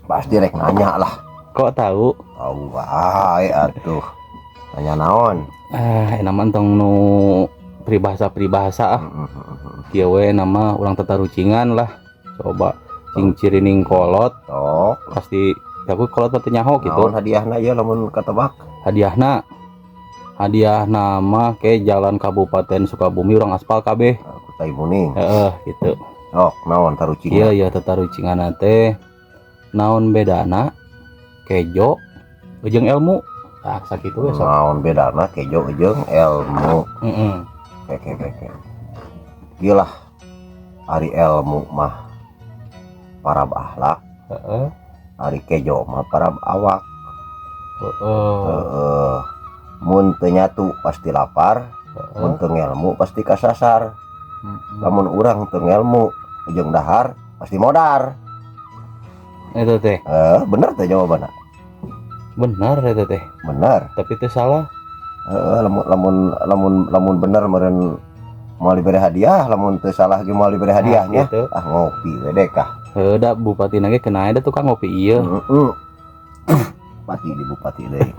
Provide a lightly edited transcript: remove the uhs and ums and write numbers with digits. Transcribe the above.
Pasti rek nanya lah. Kok tahu? Tahu wae atuh. Nanya naon? Ah, enak mah entong nu peribahasa-peribahasa ah. Kieu we nama urang tatarucingan lah. Coba cing cirining kolot. Tok. Pasti aku kolot mah teu nyaho gitu. Naon hadiahna ieu lamun katebak? Hadiahna, hadiah nama ke jalan Kabupaten Sukabumi urang aspal kabeh. Aku tai muning. Heeh, gitu. Sok, naon tarucingan? Iya, tatarucingan teh naon bedana kejo jeung ilmu? Tah, sakitu we sok. Naon bedana kejo jeung ilmu? Heeh. Oke oke. Gila. Ari ilmu mah parab akhlak, ari kejo mah parab awak. Heeh. Mun teu nyatu pasti lapar, mun teu ngelmu pasti kasasar. Lamun urang teu ngelmu jeung dahar pasti modar. Eta teh. Eh, bener teh jawabanna? Benar eta teh. Bener. Tapi teu salah. Heeh, lamun lamun lamun lamun bener meureun moal dibere hadiah, lamun teu salah ge moal dibere hadiahnya. Gitu. Ah, ngopi we deh kah. Heuh, da bupati ge kena ada tukang ngopi ieu. Heeh. Bupati di bupati deui.